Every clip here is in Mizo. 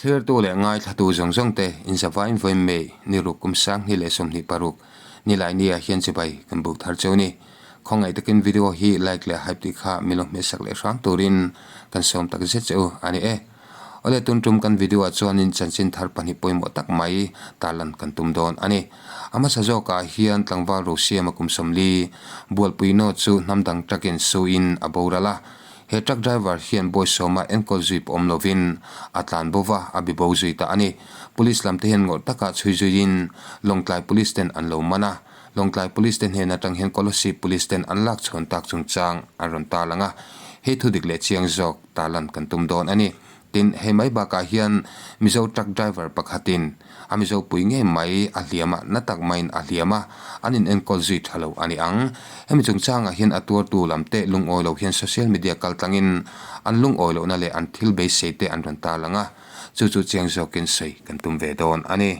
Thlirtu leh ngaithlatu zawng zawng te inzavain vawiin May ni ruk kum 2026 Nilaini ah hian chibai kan buk thar cheu ni. Khawngaih takin video hi like leh hype tih kha min lo hmehsak leh hram turin kan sawm tak zet che u a ni e. Awle tun tum kan video ah chuanin chanchin thar pahnih pawimawh tak mai tarlan kan tum dawn a ni. A hmasa zawkah hian tlangval Rosiama kum 40 Bualpui naw chu hnam dang truck-in suin a boral a. He truck driver hian bawisawma enkawl zui pawh awm lovin a tlan bo va, a bi bo zui ta a ni. Police lam te hian ngawrh taka chhui zuiin Lawngtlai Police ten an lo man a. Lawngtlai Police te hnen atang hian Kolasib Police ten an lak chhawn tak chungchang an rawn tarlang a, hei thudik leh chiang zawk tarlan kan tum dawn a ni. Tin, hei mai bakah hian Mizo truck driver pakhatin a Mizo pui ngei mai a hliam a, na tak maiin a hliam a, an in enkawl zui tha lo a ni ang. Hemi chungchangah hian a tuartu lam te lungawi lo hian social media kaltlangin an lungawi lohna leh an thil beisei te an rawn tarlang a, chu chu chiang zawkin sawi kan tum ve dawn a ni.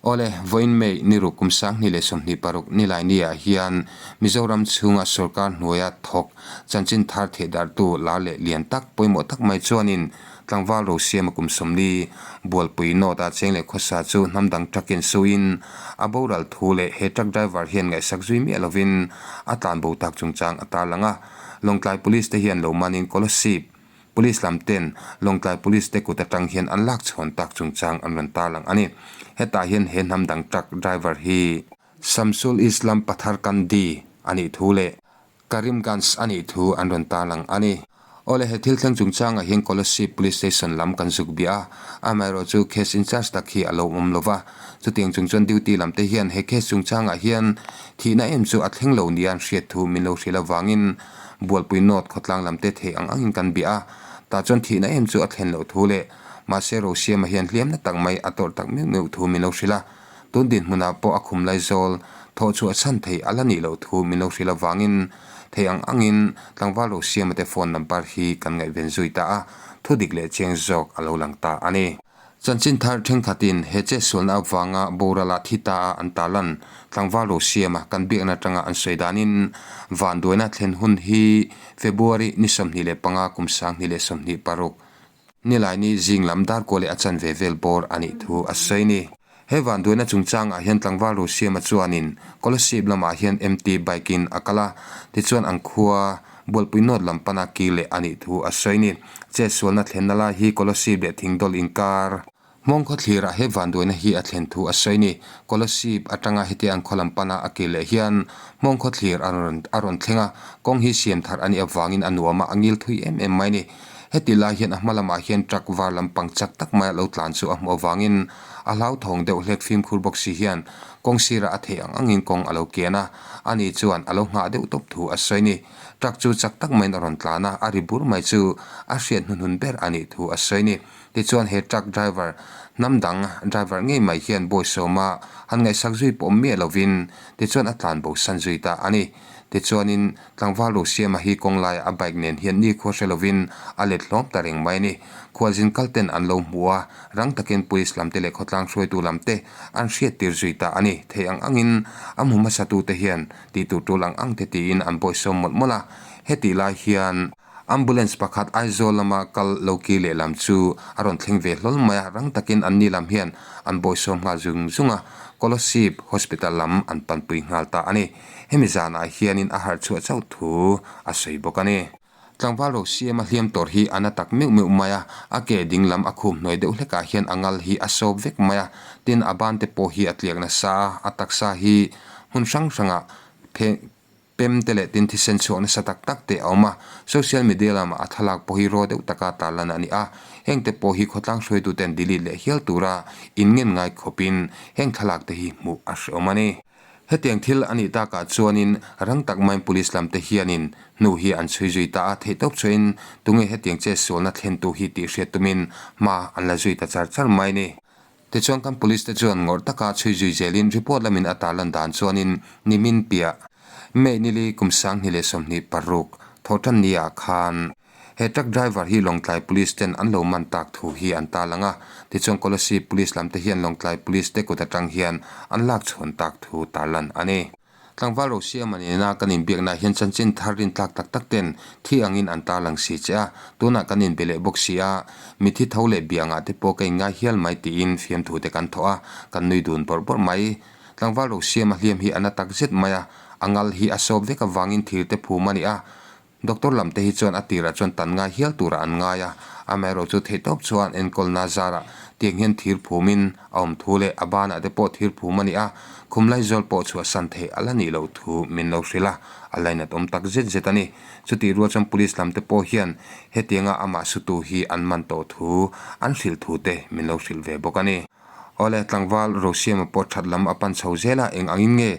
Awle, vawiin May ni ruk kum 2026 Nilaini ah hian Mizoram chhunga sorkar hnuaia thawk chanchin thar thehdartu lar leh lian tak pawimawh tak mai chuanin tlangval Rosiama kum 40 Bualpui North ah cheng leh khawsa chu hnam dang truck-in suin a boral thu leh he truck driver hian ngaihsak zui miah lovin a tlanbo tak chungchang a tarlang a. Lawngtlai Police te hian lo manin Kolasib Police lam ten Lawngtlai Police te kut atang hian an lak chhawn tak chungchang an rawn tarlang a ni. Hetah hian he hnam dang truck driver hi Shamsul Islam Patharkandi a nih thu leh Karimganj a nih thu an rawn tarlang a ni. Awle he thil thleng chungchangah hian Kolasib Police Station lam kan zuk biah a, amaherawh chu case in charge tak hi a lo awm lo va. Chutiang chung chuan duty lam te hian he case chungchangah hian thihna em chu a thleng lo nia an hriat thu min lo hrilh avangin Bualpui North khawtlang lam te thei ang angin kan bia a, tah chuan thihna em chu a thlen loh thu leh mahse Rosiama hian hliamna tak mai a tawrh tak meuh meuh thu min lo hrilh a, tun dinhmunah pawh a khum laizawl thawh chhuah chhan thei a la nih loh thu min lo hrilh avangin thei ang angin tlangval Rosiama te phone number hi kan ngaihven zui ta a, thudik leh chiang zawk a lo lang ta a ni. Chanchin thar thenkhatin he chetsualna avanga borala thi ta a an tarlan tlangval Rosiama kan biakna atanga an sawi danin vanduaina thlen hun hi February ni 25 kum 2026 Nilaini zing lam darkaw leh a chanve vel bawr a nih thu a sawi ni. He vanduaina chungchangah hian tlangval Rosiama chuanin Kolasib lamah hian MT bike-in a kal a, tichuan an khua Bualpui North lam pana kir leh a nih thu a sawi ni. Chetsualna thlenna lai hi Kolasib leh Thingdawl inkar. Hmawng khawthlirah he vanduaina hi a thlen thu a sawi ni. Kolasib atanga hetia an khaw lam pana a kir leh hian Hmawng khawthlir a rawn a rawn thleng a, kawng hi siam thar a nih avangin a nuam a, a ngil thui em em mai ni. Heti lai hian a hma lamah hian truck var lampang chak tak maia lo tlan chu a hmuh avangin a hlauthawng deuh hlek fimkhur bawk si hian kawng sirah a theih ang angin kawng a lo kian a, ani chuan a lo nghah deuh tawp thu a sawi ni. Truck chu chak tak maiin a rawn tlan a, a ri bur mai chu a hriat hnuhnun ber a nih thu a sawi ni. Tichuan he truck driver hnam dang driver ngei mai hian bawisawma han ngaihsak zui pawh miah lovin tichuan a tlan bo san zui ta a ni. Tichuanin tlangval Rosiama hi kawng laiah a bike nen hian nikhua hre lovin a let hlawm ta reng mai a ni. Khualzin kal ten an lo hmu a, rang takin police lam te leh khawtlang hruaitu lam te an hriat tir zui ta a ni. Thei ang angin a hmu hmasa tu te hian tih tur tul ang ang te tiin an bawisawm mawlh mawlh a. Hetih lai hian ambulance pakhat Aizawl lama kal lo ki lehlam chu a rawn thleng ve hlawl mai a, rang takin an ni lam hian an bawisawm nghal zung zung a, Kolasib Hospital lam an panpui nghal ta a ni. Hemi zanah hianin a harh chhuah chauh thu a sawi bawk a ni. Tlangval Rosiama hliam tawr hi a na tak meuh meuh mai a, a ke ding lam a khum hnuai deuh hlekah hian a ngal hi a sawp vek mai a, tin a ban te pawh hi a tliak nasa a, a taksa hi hmun hrang hrangah phe pem te leh tin thisen chhuak nasa tak tak te a awm a, social media lamah a thlalak pawh hi raw deuh taka tarlan a ni a, heng te pawh hi khawtlang hruaituten delete leh hial tura inngen ngai khawpin heng thlalak te hi hmuh a hreawm a ni. Hetiang thil a nih takah chuanin rang tak maiin police lamte hianin hnu hi an chhui zui ta a, theihtawp chuain tunge hetiang che sualna thlentu hi tih hriat tumin hma an la zui ta char char mai a ni. Tichuan kan police te chuan ngawrh taka chhui zui zelin report lamin a tarlan dan chuanin nimin piah May nili kum 2026 thawhtan ni ah khan He truck driver hi Lawngtlai Police ten an lo man tak thu hi an tarlang a, tichuan Kolasib Police lam te hian Lawngtlai Police te kut atang hian an lak chhawn tak thu tarlan a ni. Tlangval Rosiama nena kan inbiaknaah hian chanchin thar rintlak tak tak ten thi angin an tarlang si che a, tunah kan inbe leh bawk si a, mithi tho leh biangah te pawh ka inngai hial mai tiin fiamthu te kan thawh a, kan nui dun bawrh bawrh mai. Tlangval Rosiama hliam hi a na tak zet mai a, a ngal hi a sawp vek avangin thir te phum a ni a, Doctor lam te hi chuan a tirah chuan tan ngai hial turah an ngai a, amaherawh chu theihtawp chuan enkawlna zarah tiang hian thir phumin a awm thu leh a banah te pawh thir phum a ni a, khum laizawl pawh chhuahsan theih a la nih loh thu min lo hrilh a, a lainat awm tak zet zet a ni. Chutih rual chuan Police lam te pawh hian hetianga amah sutu hi an man tawh thu an hrilh thu te min lo hrilh ve bawk a ni. Awle, tlangval Rosiama pawh that lam a pan chho zel a, eng angin nge,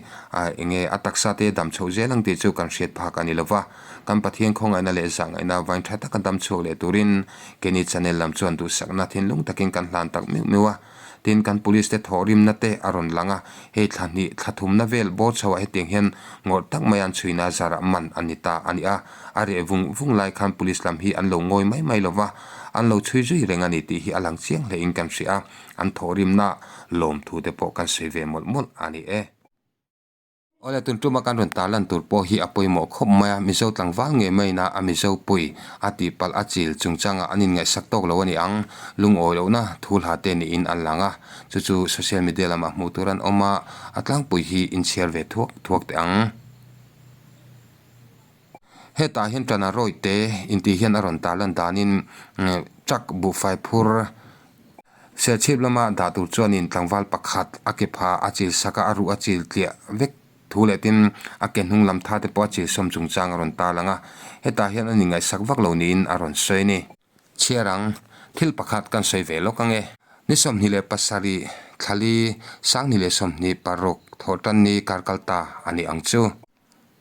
eng nge a taksa te dam chho zel ang tih chu kan hriat phak a ni lo va. Kan Pathian khawngaihna leh zahngaihna vain tha taka dam chhuak leh turin keini channel lam chuan duhsakna thinlung takin kan hlan tak meuh meuh a. Tin, kan police te thawhrimna te a rawn lang a, hei thla hnih, thla thumna vel bawr chho ah hetiang hian ngawrh tak mai an chhuina zarah man a ni ta a ni a. A reh vung vung lai khan police lam hi an lo ngawi mai mai lo va, an lo chhui zui reng a ni tih hi a lang chiang hlein kan hria a, an thawhrimna lawmthu te pawh kan sawi ve mawlh mawlh a ni e. Awle tun tuma kan rawn tarlan tur pawh hi a pawimawh khawp mai a, Mizo tlangval ngei maiin a a Mizo pui a tihpalh a chil chungchangah an inngaihsak tawk lo a ni ang, lungawi lohna thu hla te niin an lang a, chu chu social media lamah hmuh tur an awm a, a tlangpui hi inchhiar ve thuak thuak teh ang. Hetah hian Tana Rawite intih hian a rawn tarlan danin truck buhfai phur Serchhip lama dah tur chuanin tlangval pakhat a ke pha a chil sak a, a ruh a chil tliah vek thu leh tin a ke hnung lam tha te pawh a chil sawm chungchang a rawn tarlang a, hetah hian a inngaihsak vak lo niin a rawn sawi a ni. Chhiar ang, thil pakhat kan sawi ve lawk ang e. Ni 27, thlali 2026 thawhtanni kar kal ta a ni ang chu.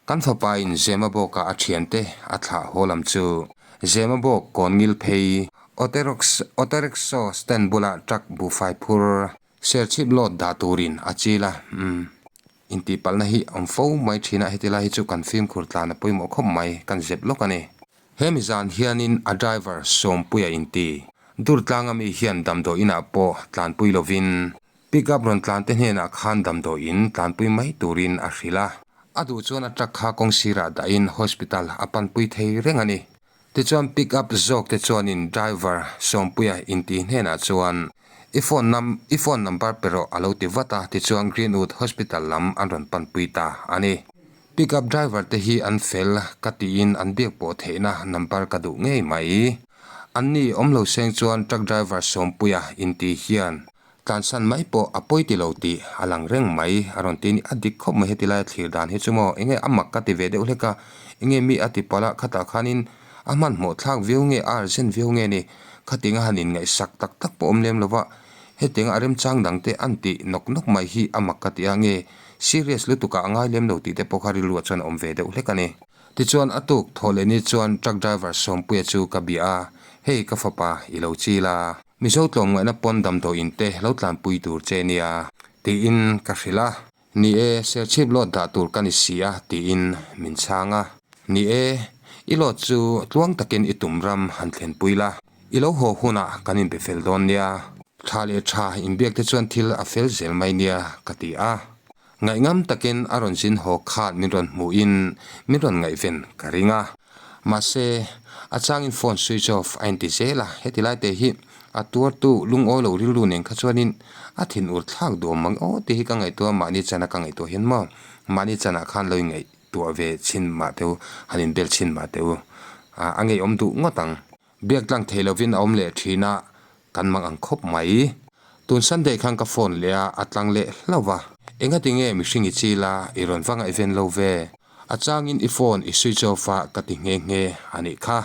Kan fapain Zemabawka a thiante a thlah haw lam chu Zemabawk kawn ngil phei Autorickshaw stand bula truck buhfai phur Serchhip load dah turin a chil a, umm intihpalhna hi awm fo mai thin a, heti lai hi chu kan fimkhur tlan a pawimawh khawp mai, kan zep lawk a ni. He mi zan hianin a driver Sawmpuia inti Durtlang ami hian damdawi inah pawh tlanpui lovin Pickup rawn tlan te hnenah khan damdawiin tlanpui mai turin a hrilh a. A duh chuan a truck kha kawng sirah dahin hospital a panpui thei reng a ni. Tichuan pickup zawk te chuanin driver Sawmpuia inti hnenah chuan I phone num i phone number pe rawh a lo ti vat a, tichuan Greenwood Hospital lam an rawn panpui ta a ni. Pickup driver te hi an fel ka tiin an biak pawh theihna number ka duh ngei mai. Anni awm lo seng chuan truck driver Sawmpuia inti hian Tlansan mai pawh a pawi ti lo tih a lang reng mai a rawn ti a ni. A dik khawp mai heti laia thlir dan hi chu maw enge a mak ka ti ve deuh hlek a, enge mi a ti palh a, khatah khanin a hmanhmawh thlak viau nge a urgent viau nge ni, khatinga han inngaihsak tak tak pawh awm lem lo va, hetianga a remchang dang te an tih nawk nawk mai hi a mak ka ti a, nge serious lutuk ah a ngai lem lo tih te pawh kha rilruah chuan a awm ve deuh hlek a ni. Tichuan a tuk thawh leh ni chuan truck driver Sawmpuia chu ka bia a, hei ka fapa i lo chil a. Mizo tlawmngaihna pawn damdawiin te lo tlanpui tur che nia, tiin ka hrilh a. Ni e, Serchhip load dah tur ka ni si a, tiin min chhang a. Ni e, i load chu tluang takin i tum ram han thlenpui la, i lo haw hunah kan inbe fel dawn nia. Tha leh tha inbiak te chuan thil a fel zel mai nia, ka ti a. Ngaihngam takin a rawn zin haw khan min rawn hmuhin min rawn ngaihven ka ring a. Mahse, a changin phone switch off a inti zel a, heti lai te hi a tuartu lungawi lo rilru nen kha chuanin a thin ur thlak duam mang aw tih hi ka ngaihtuah a, mahni chana ka ngaihtuah hian maw mahni chanah khan lo ingaihtuah ve chhin mah teh u, han inbel chhin mah teh u, a ngeiawm duh ngawt ang. Biak tlang thei lovin a awm leh thin a, kan mang ang khawp mai. Tun Sunday khan ka phone leh a, a tlang leh hlauh va. Engati nge mihring i chil a, i rawn va ngaihven lo ve. A changin i phone i switch off a ka ti nghe nghe a nih kha.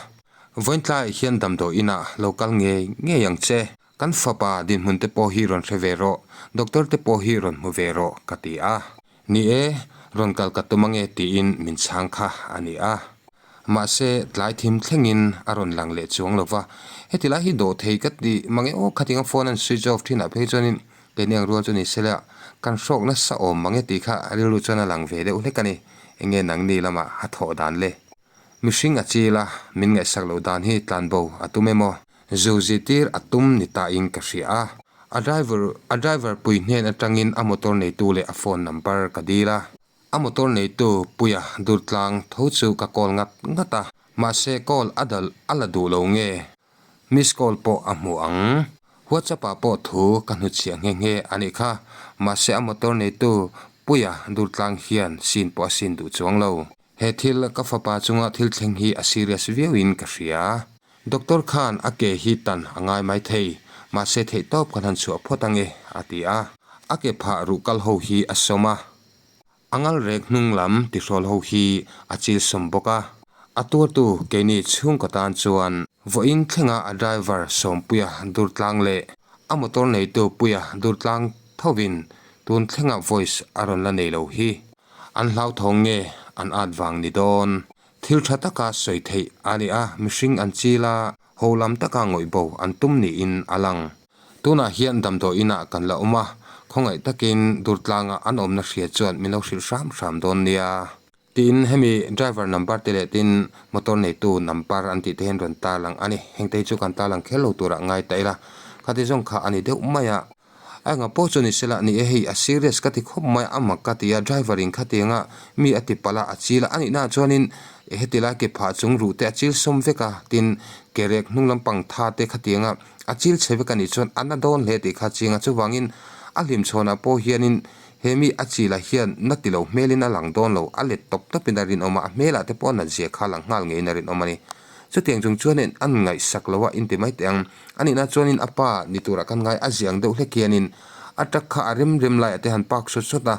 Vawiin tlaiah hian damdawi inah lo kal ngei ngei ang che. Kan fapa dinhmun te pawh hi rawn hre ve rawh, doctor te pawh hi rawn hmu ve rawh ka ti a. Ni e, rawn kal ka tum ange tiin min chhang kha a ni a. Mahse, tlai thim thlengin a rawn lang leh chuang lo va. Heti lai hi dawh thei ka ti mange aw, khatinga phone an switch off thinah phei chuanin keini ang rual chu ni se la, kan hrawk nasa awm mange tih kha rilru chuan a lang ve deuh hlek a ni. Enge nangni lamah a thawh dan le? Mihring a chil a, min ngaihsak loh dan hi tlanbo a tum emaw? Zu zirtir a tum ni tain ka hria a. A driver a driver pui hnen atangin a motor neitu leh a phone number ka dil a. A motor neitu Puia Durtlang tho chu ka call ngat ngat a, mahse call a dal a la duh lo nge miss call pawh a hmu ang. WhatsApp ah pawh thu ka hnutchhiah nghe nghe a nih kha, mahse a motor neitu Puia Durtlang hian sin pawh a sin duh chuang lo. He thil ka fapa chunga thil thleng hi a serious viau in ka hria. Doctor khan a ke hi tan a ngai mai thei, mahse theihtawp kan han chhuah phawt ange, a ti a. A ke phah ruh kal ho hi a sawm a. A ngal rek hnung lam tihrawl ho hi a chil sawm bawk a. A tuartu keini chhungkaw tan chuan vawiin thlenga a driver Sawmpuia Durtlang leh a motor neitu Puia Durtlang thovin tun thlenga voice a rawn la nei lo hi an hlauthawng nge an at vang ni dawn. Thil tha taka sawi theih a ni a, mihring an chil a, ho lam taka ngawih bo an tum niin a lang. Tunah hian damdawi inah kan la awm a, khawngaih takin Durtlanga an awmna hria chuan min lo hrilh hram hram dawn nia. Tiin hemi driver number te leh tin motor neitu number an tih te hian rawn tarlang a ni. Hengte hi chu kan tarlang kher lo turah ngai ta ila, khati zawng kha a ni deuh mai a. A enga pawh chu ni sela ni e hei a serious ka ti khawp mai a mak ka ti a driver in khatianga mi a ti palh a a chil a a nihna ah chuanin heti lai ke phah chung ruh te a chil sawm vek a tin ke rek hnung lampang tha te khatianga a chil chhe vek a nih chuan a na dawn hle tih kha a chiang a chuvangin a hlimchhawn ah pawh hianin he mi a chil ah hian na ti lo hmelin a lang dawn lo a let tawp tawp in a rinawm a a hmelah te pawh a nat zia kha a lang nghal ngeiin a rinawm a ni. Chutiang chung chuanin an ngaihsak lo a inti mai teh ang. A nihna chuanin a pa ni turah kan ngai a ziang deuh hlek hianin a truck kha a rem rem laiah te han park sawt sawt a,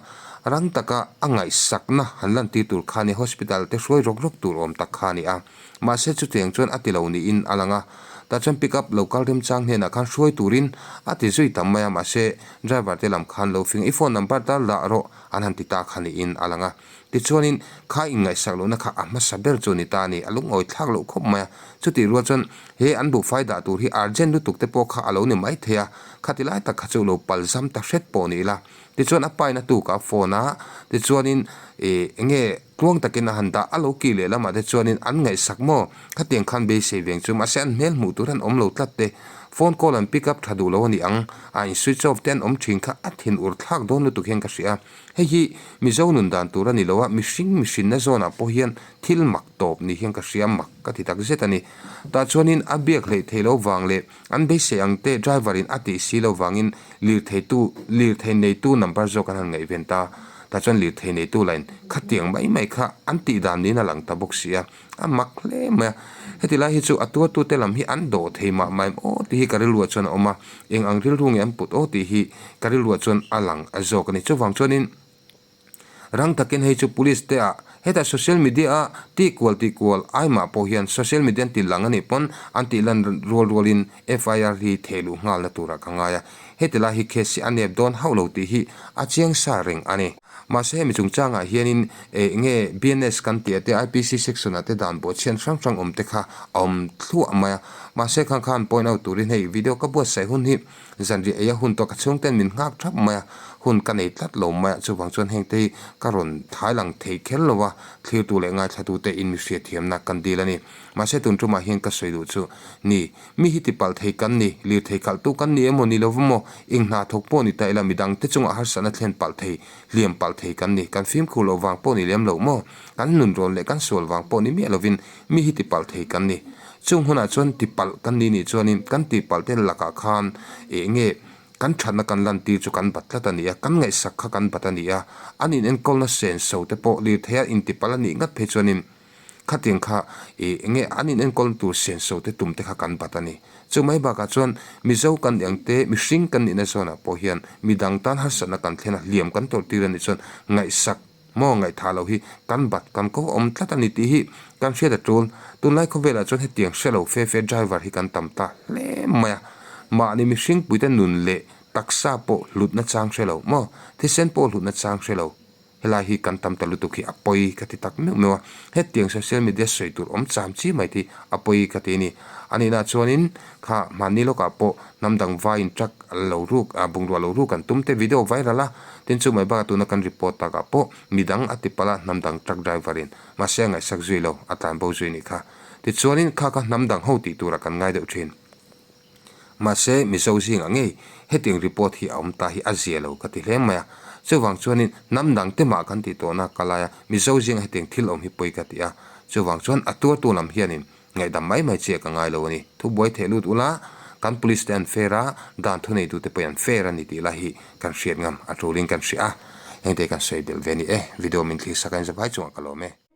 rang taka a ngaihsakna han lantir tur kha a ni, hospital te hruai rawk rawk tur awm tak kha a ni a. Mahse chutiang chuan a ti lo niin a lang a, tah chuan pick up lo kal remchang hnenah khan hruai turin a ti zui tam mai a, mahse driver te lam khan lo fing i phone number tal dah rawh an han ti ta kha niin a lang a. Tichuanin, kha inngaihsak lohna kha a hmasa ber chu a ni ta a ni, a lungawi thlak loh khawp mai a. Chutih rual chuan he an buhfai dah tur hi urgent lutuk te pawh kha a lo ni mai thei a, khati lai tak kha chu lo palzam ta hret pawh ni ila. Tichuan a pain a tuk a phone a, tichuanin ih eng nge tluang takin a han dah a lo kih leh lamah te chuanin an ngaihsak maw? Khatiang khan beisei veng chu mahse an hmel hmuh tur an awm lo tlat te, phone call an pick up tha duh lo a ni ang, a in switch off te an awm thin kha a thin ur thlak dawn lutuk hian ka hria a. Hei hi Mizo nun dan tur a ni lo a, mihring mihrinna zawnah pawh hian thil mak tawp ni hian ka hria mak ka ti tak zet a ni. Tah chuanin a biak hleih theih lo vang leh an beisei ang te driver in a tih si lo vangin lirtheitu lirthei neitu number zawk an han ngaihven ta. Tah chuan lirthei neitu lain khatiang mai mai kha an tih dan niin a lang ta bawk si a, a mak hle mai a. Heti lai hi chu a tuartute lam hi an dawh thei mah mah em aw tih hi ka rilruah chuan a awm a, eng ang rilru nge an put aw tih hi ka rilruah chuan a lang a zawk a ni. Chuvang chuanin rang takin hei chu police te ah hetah social media a tih kual tih kual ai mah pawh hian social media an tih lang a nih pawn an tih lan rual rualin FIR hi theh luh nghalna turah ka ngai a, heti lai hi case hi a nep dawn hauh lo tih hi a chiang sa reng a ni. Mahse hemi chungchangah hianin eh nge BNS kan tih te IPC section ah te dan bawhchhian hrang hrang awm te kha a awm thluah mai a, mahse khang khan point out turin hei video ka buatsaih hun hi zanriah eia hun tawh ka chhungten min nghak thap mai a, hun ka nei tlat lo mai a, chuvang chuan heng te hi ka rawn thai lang thei kher lo a, thlirtu leh ngaithlatu te in mi hriatthiamna kan dil a ni. Mahse tun tumah hian ka sawi duh chu ni, mi hi tipalh thei kan ni, lirthei khalhtu kan ni emaw ni lova maw, eng hna thawk pawh ni ta ila midang te chungah harsatna thlen palh thei, hliam palh thei kan ni, kan fimkhur loh vang pawh ni lem loh maw, kan nunrawn leh kan sual vang pawh ni miah lovin mi hi tipalh thei kan ni. Chung hunah chuan tipalh kan ni nih chuanin kan tihpalh te lakah khan eng nge kan thatna kan lantir chu kan bat tlat a ni a, kan ngaihsak kha kan bat a ni a, an inenkawlna senso te pawh lirtheia intipalh a nih ngat phei chuanin, Khatiang kha ih enge an in enkawl tur senso te tum te kha kan bat a ni. Chu mai bakah chuan Mizo kan nih ang te, mihring kan nihna zawnah pawh hian midang tan harsatna kan thlen a, hliam kan tawrh tir a nih chuan ngaihsak maw ngaihthah loh hi kan bat kan ko awm tlat a ni tih hi kan hriat a tul. Tunlai khawvelah chuan hetiang hre lo fe fe driver hi kan tam ta hle mai a. Mahni mihring puite nun leh taksa pawh hlutna chang hre lo maw, thisen pawh hlutna chang hre lo. Helai hi kan tam ta lutuk hi a pawi ka ti tak meuh meuh a, hetiang social media sawi tur awm cham chi mai te hi a pawi ka ti a ni. A nihna chuanin kha hmanni lawkah pawh hnam dang vaiin truck lo ruk ah bungrua lo ruk an tum te video viral a, tin chu mai bakah tuna kan report takah pawh midang a ti palh a hnam dang truck driver in mahse a ngaihsak zui lo a tlanbo zui nih kha. Tichuanin kha kha hnam dang ho tih turah kan ngai deuh thin. Mahse, Mizo zingah ngei hetiang report hi a awm ta hi a zia lo ka ti hle mai a. Chuvang chuanin hnam dang te mah kan tih tawhna ka lai a, Mizo zinga hetiang thil awm hi pawi ka ti a. Chuvang chuan a tuartu lam hianin Ngaihdam mai mai chiah ka ngai lo a ni. Thubuai theh lut ula, kan police te an fair a, dan thuneitute pawhin an fair a ni tih lai hi kan hriat ngam a tulin kan hria a. Hengte kan sawi belh ve a ni e. Video min thlir sak a inzavai chungah ka lawm e.